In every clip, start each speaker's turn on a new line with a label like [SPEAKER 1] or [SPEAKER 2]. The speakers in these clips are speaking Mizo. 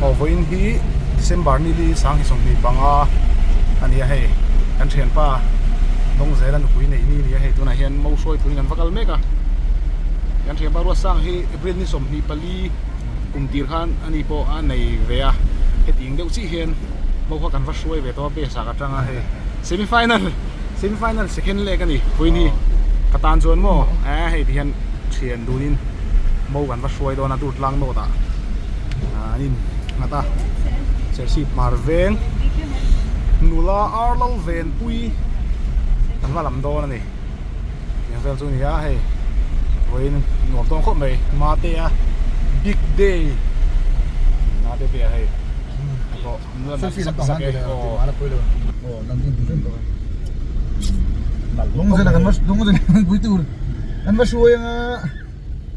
[SPEAKER 1] Aw vawiin hi December ni li 2025 a ni a hei kan thianpa Dawngzela nupui neih ni a ni a hei tunah hian mo hruai turin kan va kal mek a kan thianpa Ruatsang hi April ni 24 kum tir khan a ni pawh a nei ve a hetiang deuh chiah hian mo kha kan va hruai ve tawh a base ah ka tang a hei semi final semi final second leg a ni vawiin hi ka tan chuan maw eh hei ti hian thian dunin mo kan va hruai dawn a dur tlang nawt ah an in nghat a Serchhip hmar veng nula Arlo Venpui kan va lam dawn a ni tiang vel chu a ni a hei vawiin nuam tawng khawp mai Matea big day Mate te a hei pawh
[SPEAKER 2] Selfie lampang han ti leh aw aw lam in ti reng tawh a dawngzela kan va dawngzela kan pui tur kan va hruai anga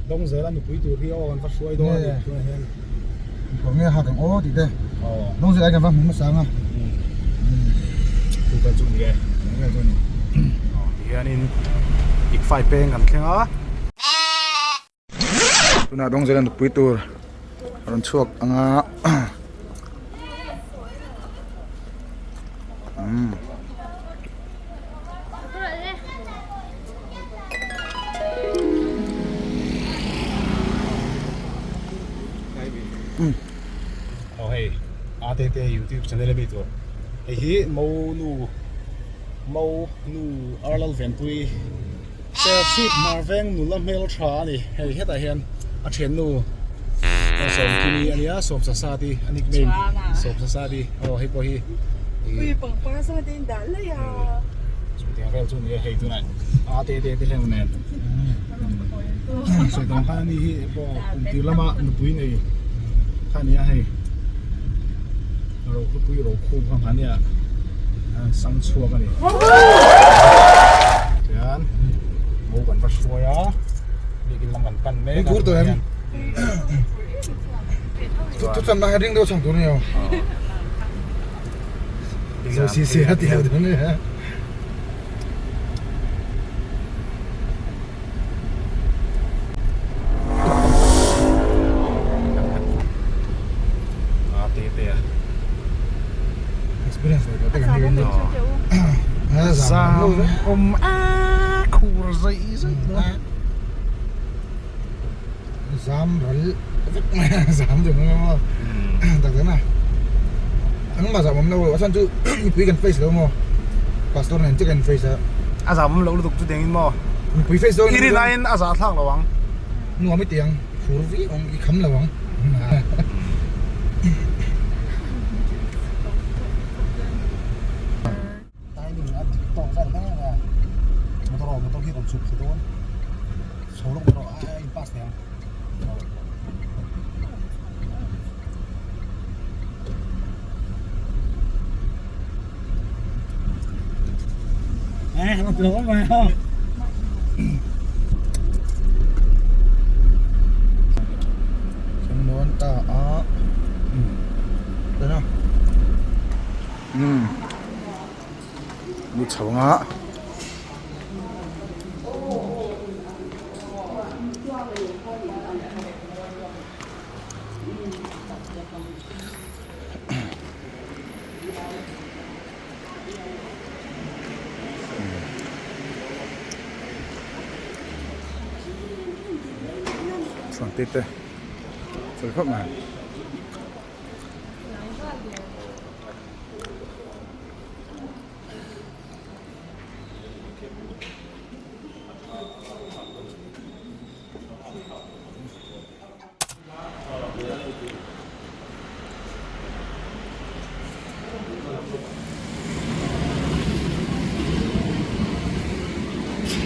[SPEAKER 1] dawngzela nupui tur hi aw kan va hruai dawn a ni tunah hian
[SPEAKER 2] kawr nge hak ang aw tih te dawngzela kan va hmu hmasa anga
[SPEAKER 1] chu vel chu ni e
[SPEAKER 2] chu vel chu ni
[SPEAKER 1] tihianin ikfai peng kan thleng a.
[SPEAKER 2] Tunah Dawngzela nupui tur a rawn chhuak ang a umm.
[SPEAKER 1] Aw hei ATT youtube channel ami tur hei hi mo nu mo nu Arlal Venpui. Serchhip hmar veng nula hmel tha a ni hei hetah hian a thiannu Sawmkimi a nia Sawmsasati a nickname Sawmsasati aw hei pawh hi chutiang vel chu a ni a hei tunah a te te te hleuh nen sawi tawng khan ani hi pawh kum tir lama nupui nei kha a ni a hei Rohlupui rokhum kha hmania an sang chhuak a ni. Tihian mo kan va hruai a, biakin lam kan pan mek a.
[SPEAKER 2] Tur tawh em? Thu cham na ring deuh chang tur ni o. Zo si si a ti lo dawn ni.
[SPEAKER 1] Zam awm a khur zaih zaih dawn a.
[SPEAKER 2] Zam ral vek mai a zam deuh mai maw tak tak na engmah zam awm lo a chhan chu mipui kan face lo maw pastor nen chiah kan face a
[SPEAKER 1] a zam awm lo lutuk chu dengin maw
[SPEAKER 2] mipui face dawn
[SPEAKER 1] i rin aiin a zah thlak lo ang
[SPEAKER 2] nuam i ti ang phur viau ang i kham lo ang.
[SPEAKER 1] Timing a dik tawk vel hle a motor aw motor hi rawn chhuk thla dawn chho lawk erawh a in pass thei ang. Eh, rawn ti lo mai a.
[SPEAKER 2] Thleng dawn ta a. Tena. Umm lu chho ang a. Chuan te te fel khawp mai.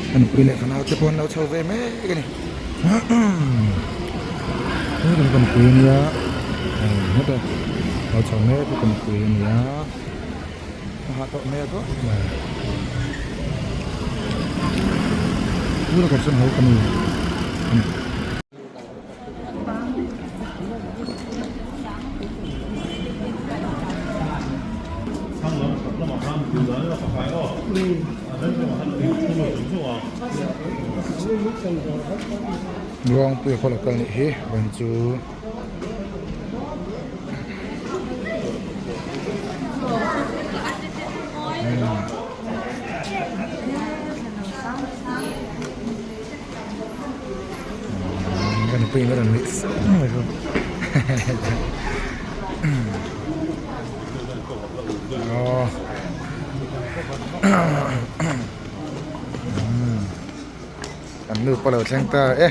[SPEAKER 2] Ka nupui leh fanau te pawh an lo chho ve mek a ni hei ka nupui a nia heta lo chho mek hi ka nupui a nia a hah tawh hmel khawp mai tuna kawr sen ho ka ni a ni. Luangpuia khaw lo kal nih hi ban chu. Venpuiin a rawn nuih suk mai bawk aw an nu pawh a lo thleng ta e.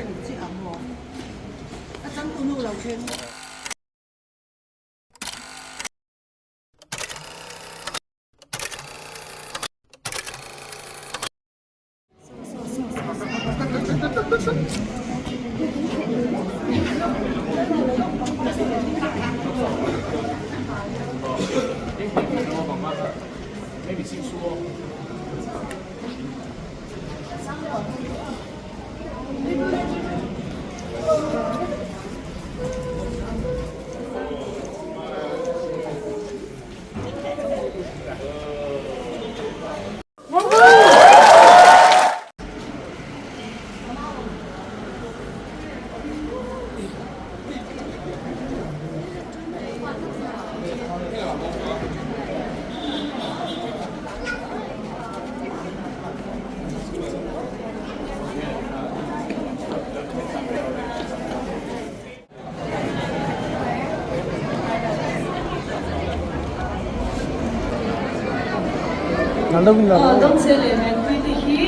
[SPEAKER 3] Dawngse leh Venpui te hi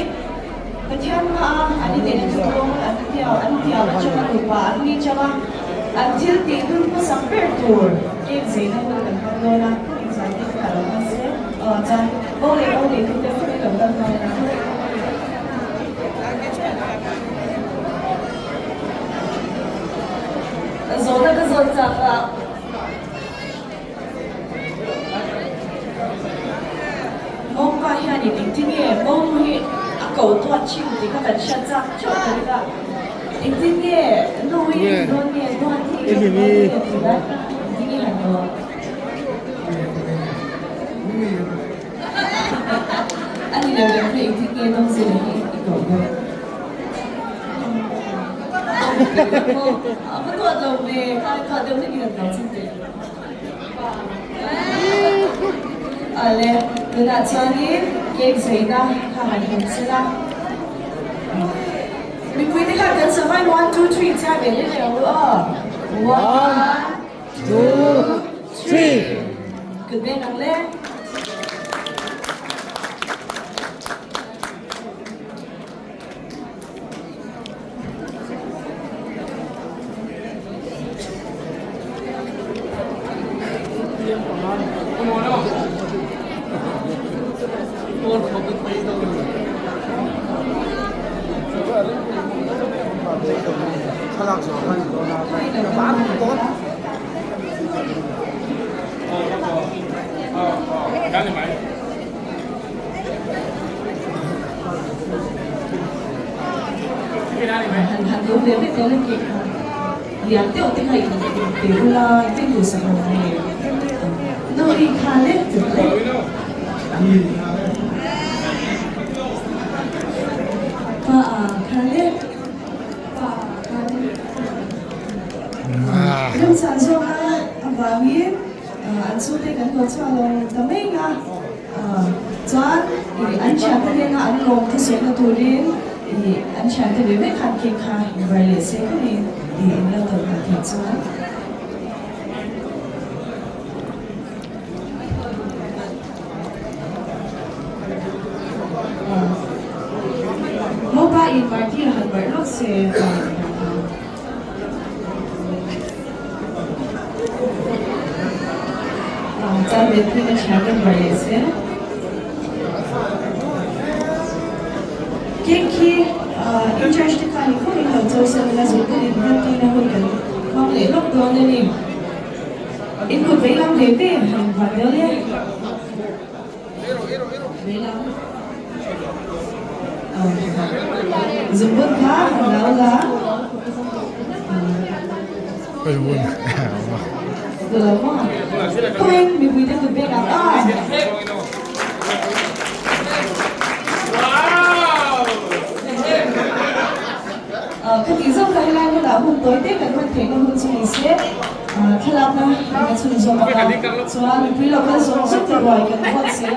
[SPEAKER 3] Pathian hmaah an inneihna thuthlung an tiau an tiau atanga nupa an ni chang a, an thil tih hun hmasak ber tur cake zeina hun kan hmang dawn a, inzai te kha a lo kal se chuan bo leh bo nei thute pawhin lo kal nghal a. Zawhna ka zawt chak a. Mawngpa hianin engtin nge mawng hi a ko tuat thin tih kha kan hriat chak theuh ka ring a. Engtin nge nu hi in dawn nge duat hi in dawn nge tih lai kha engtin nge han dawn? A ni lo leh kha engtin nge dawngzela hi i koh dawn? A va tuat lo ve, kha tuat deuh hlek in an lo chhun teh. Ale, tunah chuanin cake zeina kha han hum sela. Mipui te khan kan savai one two three chiah ve leh leh ang u aw. One, two, three. Kut beng ang le. Han han lo ve vek dawn a cake kha lian deuh te kha in pe ula in duhsak lo nge no i kha lek chu le pa a kha lek pa a kha lek remchang zawk a avangin an chhungte kan lo chhuak lo ta mai nga. Chuan an thiante hnena an lawm thusawina turin an thiante ve vek khan cake kha invar leh se khawmin in lo tawlh ta theih chuan. Mopa in party a han barh lawk se. Chuan Venpui ka thiam em bar leh se. Cake khi in church te khan in khawngin lo chawi se la zuk hun in hman tuina hun kan hmang leh lawk dawn a ni. In kut vei lam ve ve han invan deuh le. Vei lam. Zungbun kha han lo la. Kawng mipui te kut bek ang a. Ka tih zawk kha helai hmunah hun tawi te kan hman theihna hun chu ni se thlalakna kan chhun zawk ang a, chuan mipui lo kal zawk zawk te ruai kan buat si a.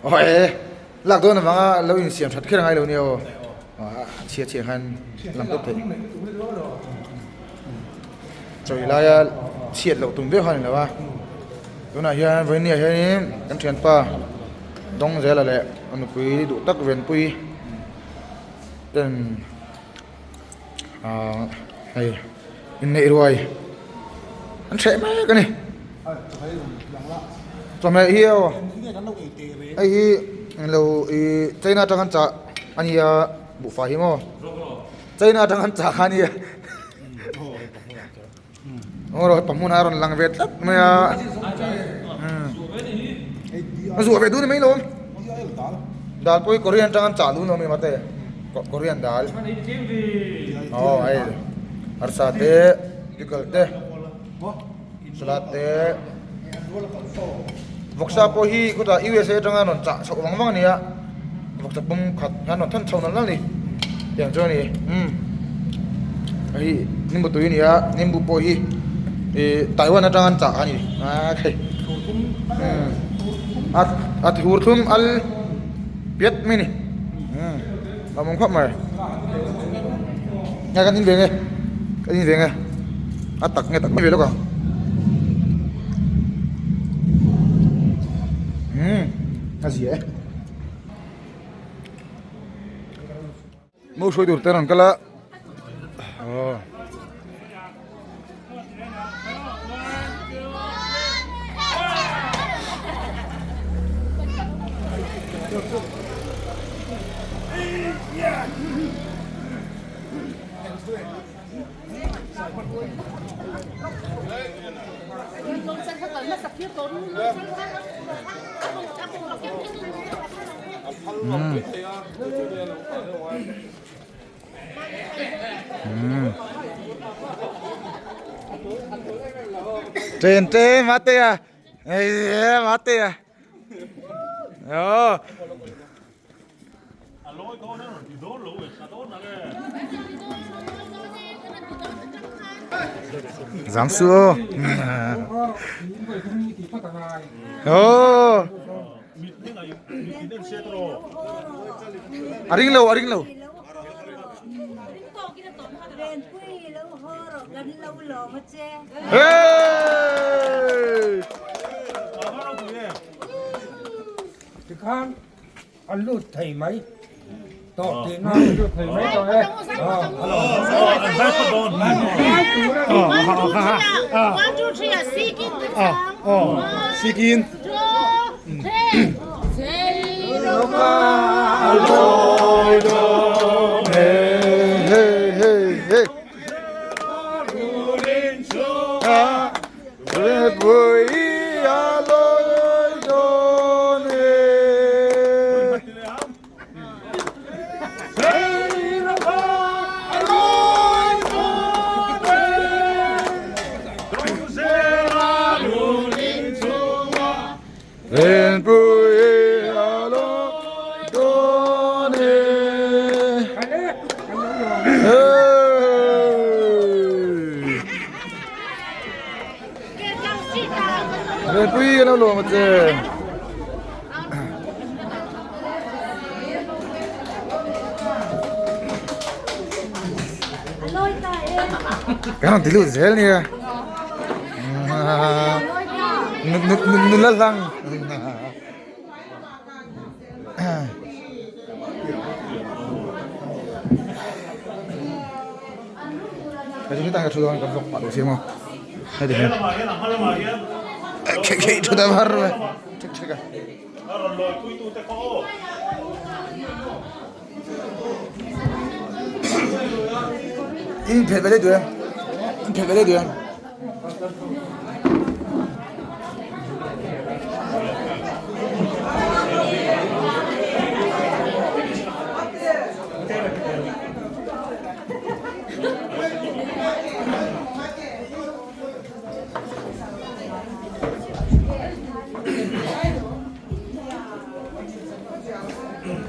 [SPEAKER 2] Aw lak dawn avanga lo insiam that kher angai lo nia aw a chhia chhia khan lang tawp thei chawi laia chhiat loh tum viau kha a ni lo a tunah hian vawinia hianin kan thianpa Dawngzela leh a nupui duh tak Venpui ten ahh hei inneih ruai an hreh mek a ni chawhmeh hi aw hei hi englo ih china atang an chah a nia buhfai hi maw china atang an chah kha a nia aw rawh pahmun a rawn lang ve tlat mai a a zuah ve duh ni mai lo dal pawh hi korean atang an chah duh ni awm e korean dal aw hei arsa te pickle te salad te vawksa pawh hi khutah USA atanga rawn chah chhoh vang vang a ni a vawksa pum khat hian rawn thawn chho nalh nalh a ni tiang chu a ni umm hei nimbu tui a ni a nimbu pawh hi ih Taiwan atanga an chah a ni a hei umm a a thur thlum al piat mai a ni umm a awm khawp mai nge kan in ve nge kan in ve nge a tak nge tak ve lawk ang umm a zia e mo hruai tur te rawn kal a aw. Trên trên mate à mate à Dám xưa. Ồ. A ring lo, a ring lo. Hey!
[SPEAKER 4] Tikhan an lut thei mai tawh tihna an lut thei mai tawh e.
[SPEAKER 2] Sikin. Hey hey hey. Pui lo lo ma che. Cái này tí lụt dễ nè. Nula lang. Cái chúng ta thu don kan vlog pah duh si maw heti hian khei khei thu ta var mai chek chek a. In phelh ve daih duh em? In phelh ve daih duh em?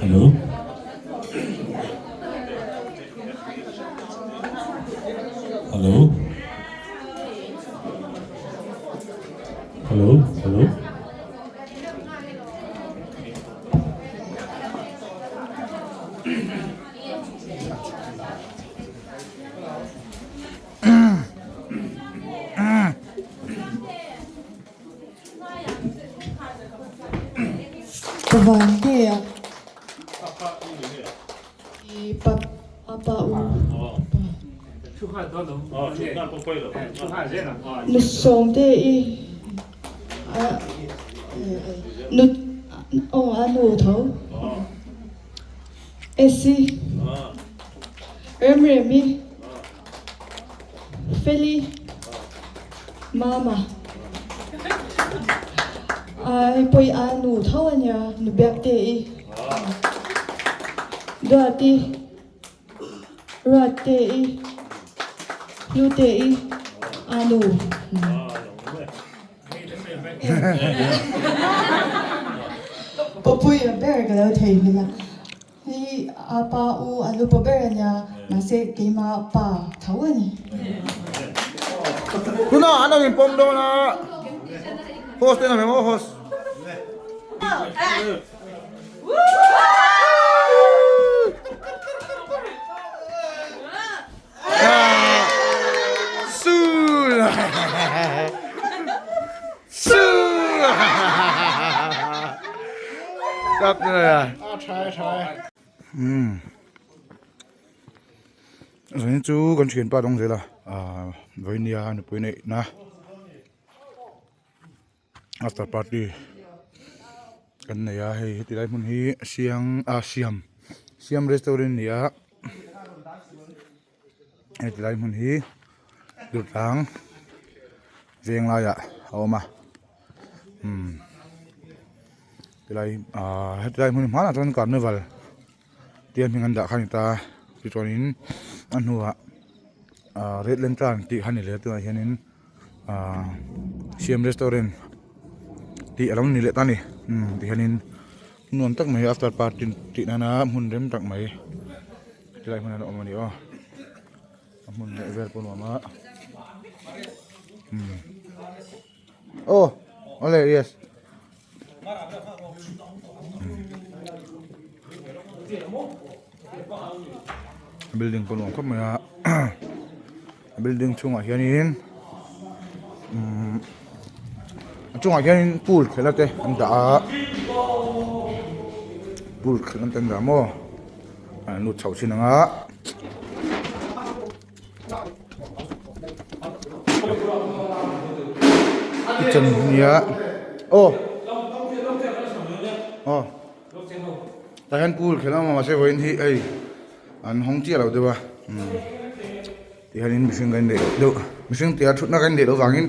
[SPEAKER 5] Hello. Hello. Hello. Hello.
[SPEAKER 3] Vantea i pa apa u nu sawmte i a nu aw a nu tho Esi Remremi Feli Mama Ai pawi a nu tho a nia nu biak te i Duati Ruat te i Hlu te i a nu. Papuia ber ka lo theihnghilh a. Hi a pa u a lupa ber a nia, mahse keima pa tho a ni.
[SPEAKER 2] Tunah an rawn inpawm dawn a, host te an awm em aw host. Zanin chu kan thianpa dawng zel a ahh vawinia nupui neihna after party kan nei a hei heti lai hmun hi siang ah siam siam restaurant a ni a heti lai hmun hi durtlang veng laiah a awm a umm tilai ahh heti lai hmun hi hmanah chuan carnival tia hming an dah kha a ni ta tichuanin a hnuah ahh red lantern tih kha a ni leh a tunah hianin. Ahh siam restaurant tih a lo ni leh ta a ni umm tihianin nuam tak mai after party tih nana hmun rem tak mai tilai hmun an awm a ni aw a hmun leh vel pawh nuam a umm aw awle yes. Building pawh nuam khawp mai a building chhungah hianin umm a chungah hianin pool khelh te an dah a pool khelh te an dah maw an lut chho thin ang a. Kitchen nia aw aw tah hian pool khelh a awm a mahse vawiin hi hei an hawng chiah lo deuh a umm tihianin mihring kan inneih loh deuh mihring tia thutna kan inneih loh vangin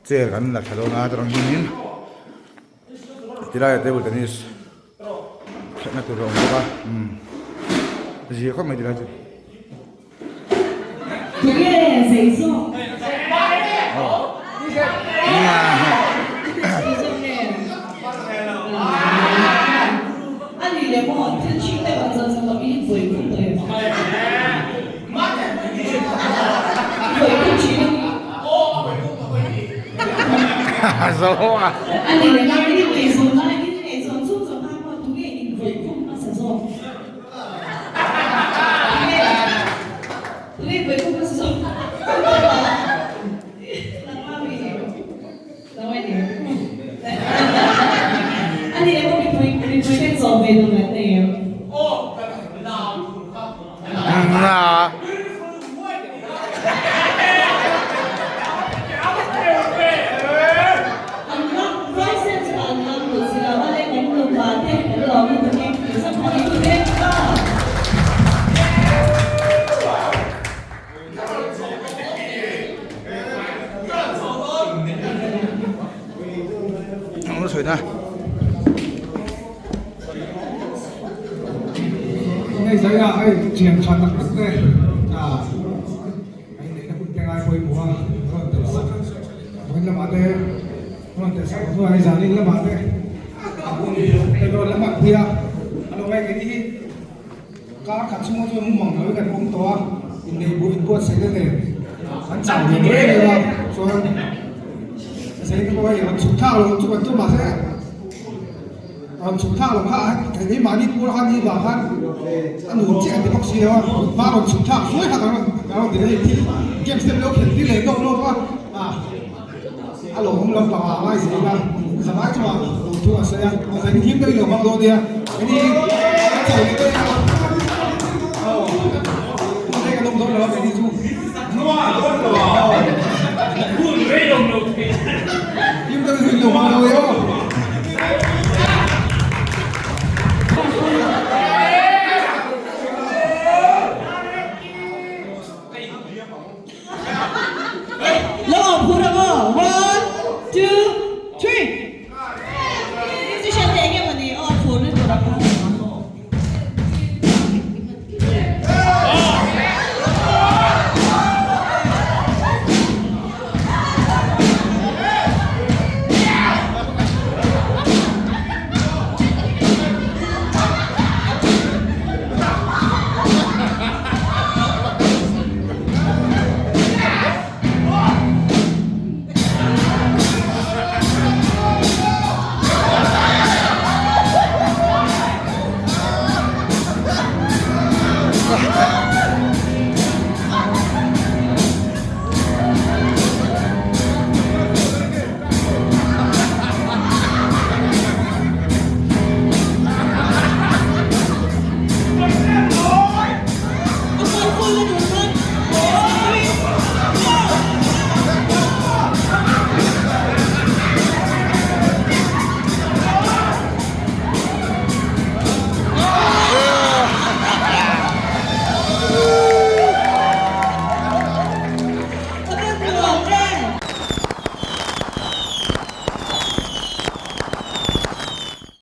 [SPEAKER 2] chair kan la thla dawn a chuan hianin tilaiah table tennis khelhna tur a awm bawk a umm zia khawp mai tilai chu.
[SPEAKER 6] Hei zaia hei thian tha tak tak te ah a inneihna hun te ngai pawimawh a rawn tel sak vawiin lamah te rawn tel sak hnuah hei zanin lamah te a hun te rawn la hman pui a a lo ngaih keini hi kar khat chhunga chuan mumang lo hi kan awm tawh a inneih buh inbuatsaih te nen an chau ve mai mai a chuan zain te pawh hei rawn chhuk thlak lo chu kan tum mahse. Rawn chhuk thlak lo kha a keimahni pur khan ni vang khan a nu chiah an ti bawk si lo a, hma rawn chhuk thlak hruai kha kan rawn kan rawn ti leh thil games te lo khelh tir leh dawk lawk a, ah a lo awm lampang ah a ngai zel a, zavai chungah lo thu a sawi a, a zai hlim deuhin lo hmang dawn nia, hei kan chho leh daih a, aw hun rei kan awm dawn lo a keini chu. Hlim deuhin lo hmang dawn nia aw.